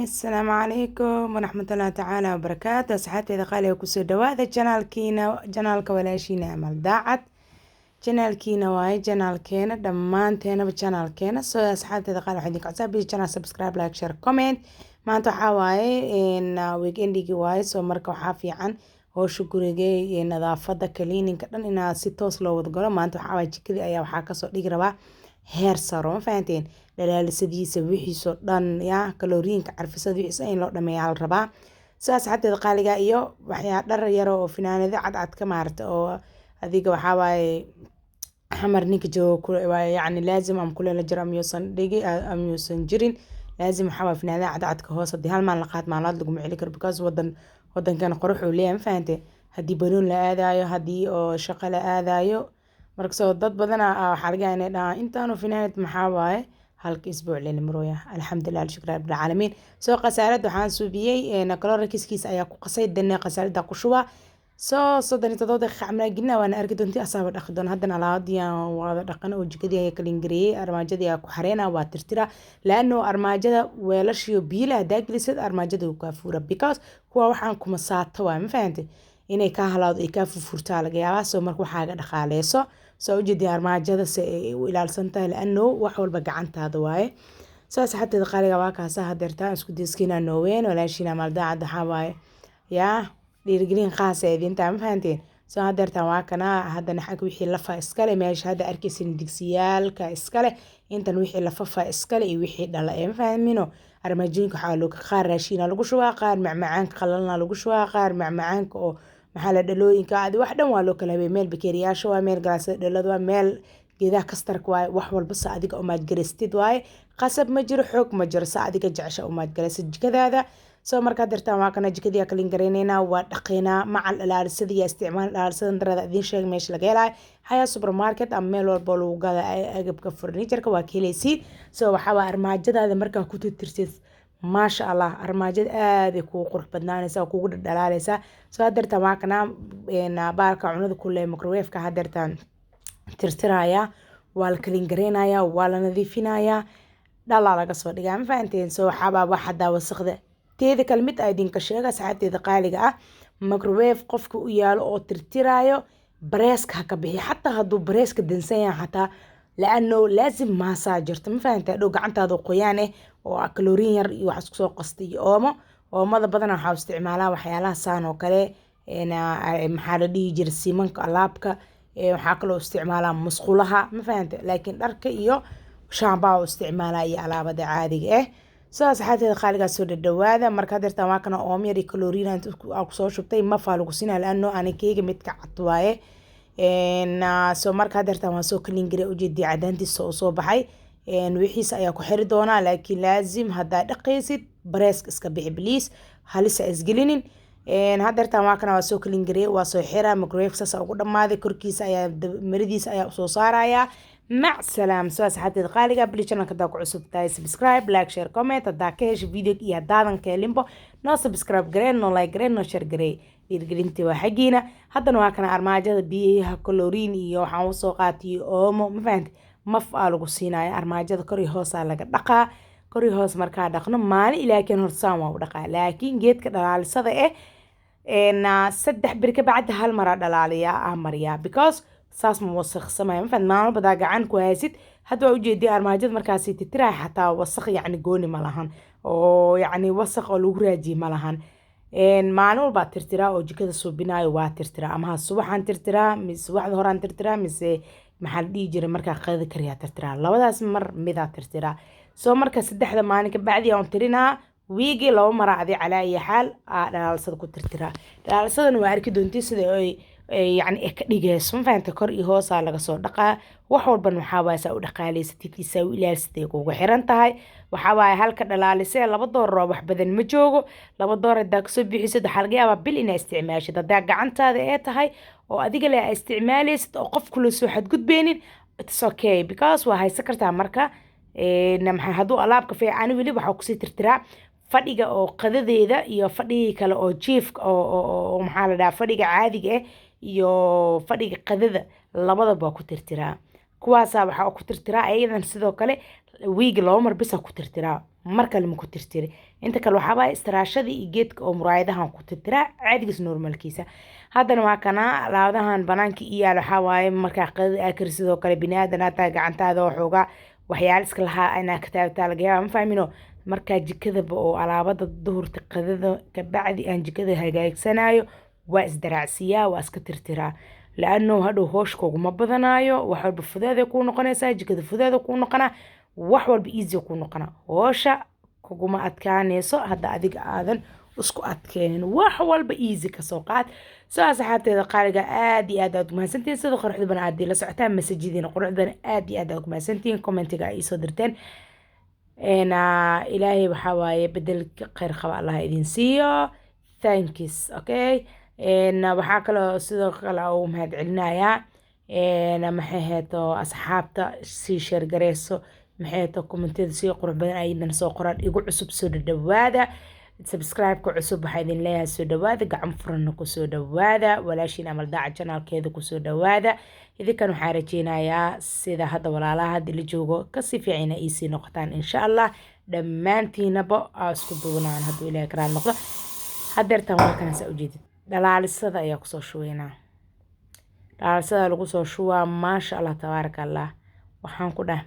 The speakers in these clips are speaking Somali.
Asalaamu calaykum waraxmatullaahi tacaala wabarakaatu. Asxaabteyda qaaliga, kusoo dhawaada channelkiina, channelka walaashiina Amal Daacad. Channelkiina waaye, channelkeena dhammaanteenaba channelkeena. Soo asxaabteyda qaali, waxaan idinka codsaa please channel subscribe, like, share, comment. Maanta waxaa waaye weekendigi waaye. Soo marka waxaa fiican howsha guriga iyo nadaafada, cleaninga dhan inaa si toos loo wada galo. Maanta waxaa waaye jikadii ayaa waxaa kasoo dhigi rabaa heer saro, ma fahanteen? Dhalaalsadiisa, wixiisoo dhan, yaa chlorine-ka, carfisada, wixiisa in loo dhameeyaa la rabaa. Soo asxaabteeda qaaliga, iyo waxyaa dhar yar oo finaanado cadcad ka maarata oo adiga waxaa waaye xamar ninka joogo waa yacni laazim ama kuleel jiro ama yuusan dhigi ama yuusan jirin, laazim waxaa waaye finaanada cadcadka hoos haddii hal maalin la qaad, maalin laguma celi karo, because wadankan qorux uu leeyahay, ma fahante? Haddii banoon la aadayo, haddii oo shaqo la aadayo. Marka soo dad badan waxaa laga yaabaa inay dhahaan, "Intaanu finaanad maxaa waaye?" Halka isbuuc leen marooya, alxamdulilah, alshukr rabbil caalamiin. Soo qasaalad waxaan suubiyey, Clorox-kiisa ayaa ku qasay, dana qasaalada ku shubaa. Soo 37 daqiiqa camal gelina, waana arki doontii asaaba dhaqi doona. Haddana alaabadii aan wada dhaqan oo jikadii ayaa clean gareeyey, armaajadii ayaa ku xareena, waa tirtira, laano armaajada weelashiyo biyo leh haddaa gelisad, armaajada wuu kaa fuura, because kuwa waxaan kuma saato waay, ma fahantay? Inay kaa halaawdo ay kaa furfurtaa laga yaabaa. Soo marka waxaaga dhaqaaleyso. Soo ujeedii armaajada si ay u ilaalsan tahay, laano wax walba gacantaada waaye. Soo asxaabteeda qaaliga, waa kaasa hadeertaan isku deskiina nooween walaashiina Amaal Daacad. Waxaa waaye yaa dhiirigelin khaas ee idintaa, ma fahanteen? Soo hadeertaan waa kana. Haddana xagga wixii lafa iskale, meesha hadda arkaysin digsiyaalka iskale, intan wixii lafafa iskale iyo wixii dhala ee, ma fahmino? Armaajooyinka waxaa loo qaar raashiina lagu shubaa, qaar macmacaanka qalalna lagu shubaa, qaar macmacaanka oo maxaa la dhalooyinka adi wax dhan waa loo kala habey. Meel bakeeriyaasha waa, meel galaasada dhalada waa, meel geedaha kastarka waaye. Wax walba sa adiga umaadgaraystid waaye, qasab ma jiro, xoog ma jiro, sa adiga jecesha umaadgaraysid jikadaada. Soo markaa dirtaan, waa kana jikadii clean gareyneynaa, waa dhaqeynaa macal dhalaalisada iyo isticmaal dhalaalisada darada idiin sheeg meesha laga helayo, Xayaa Supermarket ama meel walbo lagu gada agabka furniture-ka waa ka heleysiin. So waxaa waa armaajadaada markaa ku tirtirsid, maasha Allah, armaajada aad ay kugu qurux badnaanaysaa oo kugu dhadhalaaleysaa. Soo hadeertaan waa kana baalka cunada kule, microwave-ka, hadeertaan tirtirayaa, waa la clean gareynayaa, waa la nadiifinayaa, dhalaa laga soo dhigaa, ma fahanteen? Soo waxaabaa wax hadaa wasaqda teeda kale mid aa idinka sheega, asxaabteeda qaaliga ah, microwave qofka u yaalo oo tirtiraayo, bareeska ha ka bixiyo, xataa hadduu bareeska dansan yahay xataa, laano laazim maasaa jirto, ma fahantaa? Dhow gacantaada qoyaan eh oo chlorine yar iyo wax isku soo qastay iyo Oomo. Oomada badanaa waxaa isticmaalaa waxyaalaha saan oo kale, maxaa la dhihi jiray, simanka alaabka, waxaa kaloo isticmaalaa musqulaha, ma fahanta? Laakiin dharka iyo shaambaa u isticmaalaa iyo alaabada caadiga ah. Soo asxaabteeda qaaligaa, soo dhadhawaada. Marka hadeertaan waa kana Oomo yar iyo chlorine aa kusoo shubtay, mafaa lagu siinaa, laano ani keyga midka cad waaye. Soo marka hadeertaan waa soo clean garay, ujeedii cadaantiisa oo soo baxay, wixiisa ayaa ku xiri doonaa. Laakiin laazim haddaa dhaqaysid, bareeska iska bixi please, halisa isgelinin. Hadeertaan waa kana, waa soo clean gareeyay, waa soo xiraa microwave, saas ugu dhamaaday. Korkiisa ayaa maradiisa ayaa usoo saarayaa. Mac salaam. Soo asxaabteeda qaaliga, please channelka haddaa ku cusub tahay, subscribe, like, share, comment. Haddaa ka hesho video iyo haddaadan ka helinbo, noo subscribe garee, noo like garee, noo share garee, dhiirigelintii waa xaggiina. Haddana waa kana armaajada biyaha chlorine iyo waxaan usoo qaatay Oomo, ma fahanti? Maf aa lagu siinaya. Armaajada kor iyo hoosaa laga dhaqaa. Kor iyo hoos markaa dhaqno, maalin ilaa keen horsaan waa u dhaqaa, laakiin geedka dhalaalisada eh 3 beri ka bacdi hal maraa dhalaaliyaa, ah mariyaa, because saas ma wasaqsamaya, ma fahanti? Maalin badaa gacan ku haysid. Hadda waa ujeediya armaajada markaasi titiraya, xataa wasaq yacni gooni ma lahan oo yacni wasaq oo lagu raajiye ma lahan. Maalin walbaa tirtiraa oo jikada suubinaayo waa tirtiraa, ama ha subaxaan tirtiraa mise subaxda horaan tirtiraa, mise maxaa la dhihi jiray, markaa qadada kariyaa tirtiraa, labadaas mar midaa tirtiraa. Soo marka 3da maalin ka bacdi aan tirinaa, wiigi 2 maraa adi calaa iyo xaal aa dhalaalsada ku tirtiraa. Dhalaalsadana waa arki doontii sida ay yacni ka dhigayso, ma fahanta? Kor iyo hoosaa laga soo dhaqaa. Wax walban waxaa waaye saa u dhaqaaleysatid iyo saa u ilaalisatay kugu xiran tahay. Waxaa waaye halka dhalaalisee $2 oo wax badan ma joogo. $2 haddaa kasoo bixisid, waxaa laga yaabaa bil inaa isticmaashid, haddaa gacantaada ee tahay oo adiga le aa isticmaaleysid oo qof kula soo xadgudbeynin. It's okay, because waa haysan kartaa. Marka maxaa hadduu alaabka fiican weli waxaa kusii tirtiraa fadhiga oo qadadeeda iyo fadhigii kale oo jiifka oo maxaa la dhahaa, fadhiga caadiga ah iyo fadhiga qadada, labadaba waa ku tirtiraa. Kuwaasaa waxaa ku tirtiraa ayadan sidoo kale. Wiigi 2 mar bisa ku tirtiraa, mar kale ma ku tirtiri. Inta kale waxaa waaye istiraashadii iyo geedka oo muraayadahan ku tirtiraa caadigiis normalkiisa. Haddana waa kana alaabadahan banaanka ii yaal. Waxaa waaye markaa qadada aa kari, sidoo kale biniaadan aa tahay, gacantaada waxoogaa waxyaala iska lahaa inaa ka taabataa laga yaabaa, ma fahmino. Markaa jikadaba oo alaabada duhurta qadada kabacdi aan jikada hagaagsanayo, waa isdaraacsiiyaa, waa iska tirtiraa, laano hadhow hoosh kuguma badanaayo. Wax walba fudeeday kuu noqonaysaa, jikada fudeeda kuu noqonaa, wax walba easy kuu noqonaa, hoosha kuguma adkaanayso hadda adiga aadan isku adkeenin. Wax walba easy kasoo qaad. Soo asxaabteeda qaaliga, aad iyo aad aad umahadsantihiin sida quruxda badan aad ila socotaan, masajadiina quruxda badan, aad iyo aad aad umahadsantihiin commentiga ay iisoo dirteen. Ilaahay waxaa waaye bedelka kheyr qaba Allah idin siiyo. Thanks. Okay, waxaa kaloo sidoo kale ugu mahad celinayaa, maxay heeto, asxaabta sii share gareyso, maxay heeto, commentiyada sii qurux badan ayadana soo qoraan. Igu cusub, soo dhadhawaada. Subscribe-ka cusub waxaa idin leeyahay soo dhawaada, gacan furanna kusoo dhawaada, walaashiin Amal Daaca channelkeeda kusoo dhawaada. Idinkan waxaa rajeynayaa sida hadda walaalaha hadda la joogo kasii fiicina iisii noqotaan, insha Allah. Dhammaantiinaba aa isku duwanaan hadduu Ilaahay karaal noqdo. Hadeertan waa kana, saa ujeedid, dhalaalisada ayaa kusoo shubaynaa, dhalaalisada lagu soo shubaa. Maasha Allah, tabaaraka Allah. Waxaan ku dhah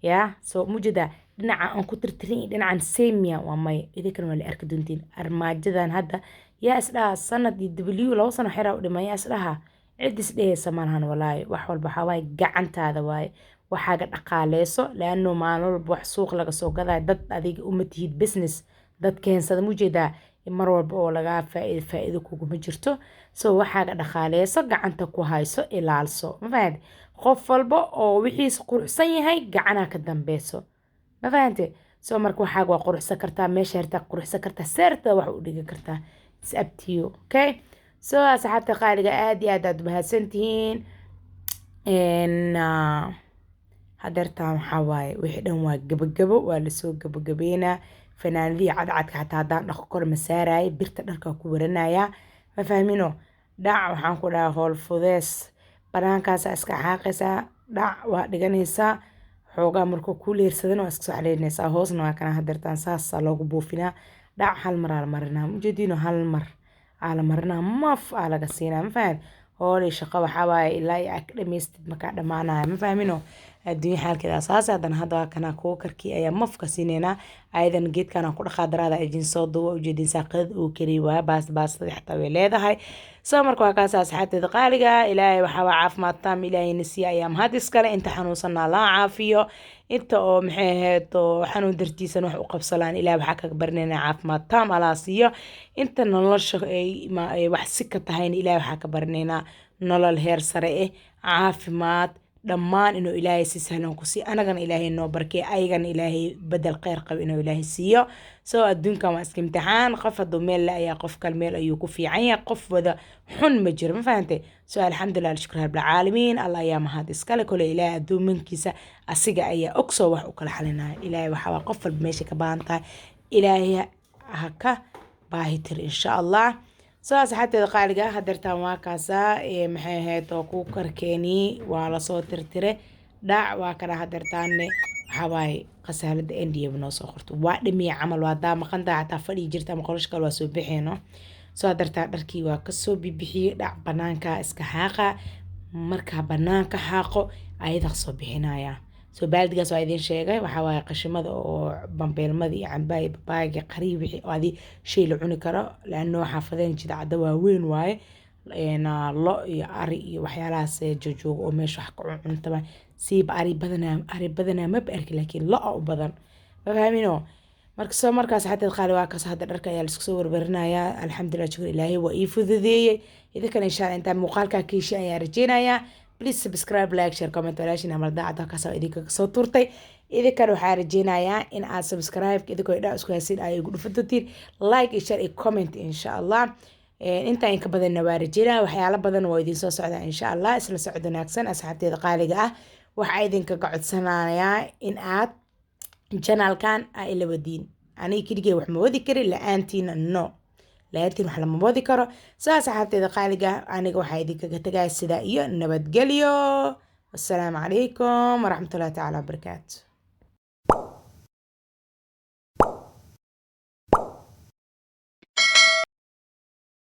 yaa soo mujida dhinaca aan ku tirtirin iyo dhinacan semia waa maya. Idinkan waa la arki doontiin armaajadan hadda. Yaa isdhaha sanad iyo w 2 sano xeraa u dhima? Yaa isdhaha? Cid isdhehaysa malahan walaahi. Wax walba waxaa waaye gacantaada waaye, waxaaga dhaqaaleyso, laano maalin walba wax suuq laga soo gadayo dad adiga uma tihid business dad keensada, mujeedaa, mar walba oo lagaa faa'iido, faa'iido kuguma jirto. So waxaaga dhaqaaleyso, gacanta ku hayso, ilaalso, ma fahante? Qof walba oo wixiisa quruxsan yahay gacanaa ka dambeyso, ma fahante? So marka waxaaga waa quruxsan kartaa, meesha hartaa quruxsan kartaa, seerta wax u dhigan kartaa. It's up to you, okay? So asxaabta qaaliga, aad iyo aad aad mahadsantihiin. Hadeertaan waxaa waaye wixii dhan waa gabagabo, waa lasoo gabagabeynaa. Fanaanadihii cadcadka xataa haddaan dhaqo kor ma saaraayo, birta dharkaa ku waranayaa, ma fahmino? Dhac, waxaan ku dhahaa howl fudees, banaankaasa iska xaaqaysaa, dhac waa dhiganaysaa. Xoogaa markuu kuu leersadana waa iska soo xaleynaysaa. Hoosna waa kana, hadeertaan saasaa loogu buufinaa. Dhac, hal mar aa la marinaa, ujeediino, hal mar aa la marinaa, maf aa laga siinaa, ma fahant? Hool iyo shaqo waxaa waaye ilaa iyo aad ka dhamaystid markaa dhamaanaya, ma fahmino? Adduunya xaalkeeda saas. Haddana hadda waa kana, kuwa karkii ayaa mafka siineynaa. Ayadan geedkan aan ku dhaqaa daraada idin soo duuba, ujeedin, saaqadad uu kariy waaya, baastada xataa way leedahay. Soo marka waa kaas, asxaabteeda qaaliga. Ilaahay waxaa waa caafimaad taam Ilaahayna siiya ayaa mahad iskale. Inta xanuunsanaa laa caafiyo, inta oo maxay ahayd oo xanuun dartiisana wax u qabsalaan, Ilaah waxaa kaga barinaynaa caafimaad taam Allaa siiyo. Inta nolosha ay wax si ka tahayna, Ilaah waxaa ka barinaynaa nolol heer sare eh, caafimaad dhammaan inuu Ilaahay si sahlan ku siiyo, anagana Ilaahay noo barkeey, ayagana Ilaahay bedel kheyr qabo inuu Ilaahay siiyo. Soo adduunkan waa iska imtixaan. Qof hadduu meel la ayaa, qof kale meel ayuu ku fiican yahay, qof wada xun ma jiro, ma fahantay? So alxamdulilah, alshukr rabbilcaalamiin, Allah ayaa mahad iskale. Kole Ilaahay adduumankiisa asiga ayaa og, soo wax u kala xalinaya. Ilaahay waxaa waa qof walba meesha ka baahan tahay Ilaahay ha ka baahi tiri, insha Allah. Soo asxaabteeda qaaliga, hadeertaan waa kaasaa, maxay ahayd oo ku karkeeni waa lasoo tirtire. Dhac, waa kana. Hadeertaanne waxaa waaye qasaalada NDA noo soo qorto, waa dhamiya camal, waa daa maqan tahay xataa fadhigi jirta ama qolasha kale waa soo bixeeno. Soo hadeertaan dharkii waa kasoo bibixiyey. Dhac, banaanka iska xaaqa. Markaa banaanka xaaqo ayadaa soo bixinaya. Soo baaldigaas waa idin sheegay, waxaa waaye qashimada oo bambeelmada iyo cambaha iyo babaayga, qariib, wixii oo adi shay la cuni karo, laano xaafadeen jidcada waaweyn waaye, lo iyo ari iyo waxyaalahaas joojooga oo meesha wax ka cuntaba. Siiba ari badanaa, ari badanaa maba arki, laakiin lo u badan, ma fahmino? Marka soo markaas xataa qaali waa kaas. Hadda dharka ayaa laisku soo warwarinayaa. Alxamdulilah, shukur, Ilaahay waa ii fududeeyey. Idinkana insha Allah intaa muuqaalkaa ka heshay ayaa rajeynayaa. Please subscribe, like, share, comment. Walaashin Amal Daacad halkaas oo idinkaga soo tuurtay. Idinkana waxaa rajeynayaa in aad subscribe idinkoo idhaa isku haysin ay igu dhufan doontiin, like iyo share iyo comment, insha Allah. Intaa inka badanna waa rajeynaya, waxyaalo badan waa idiin soo socdaa, insha Allah. Isla socod wanaagsan, asxaabteeda qaaliga ah. Waxaa idinkaga codsanayaa in aad channelkan aa ila wadiin. Aniga keligay wax ma wadi karin la-aantiina, no, la-aantiin wax lama wadi karo. Saas asxaabteeda qaaliga, aniga waxaa idinkaga tagaya sidaa iyo nabadgelyo. Wassalaamu calaykum waraxmatullahi tacaala wabarakaatu.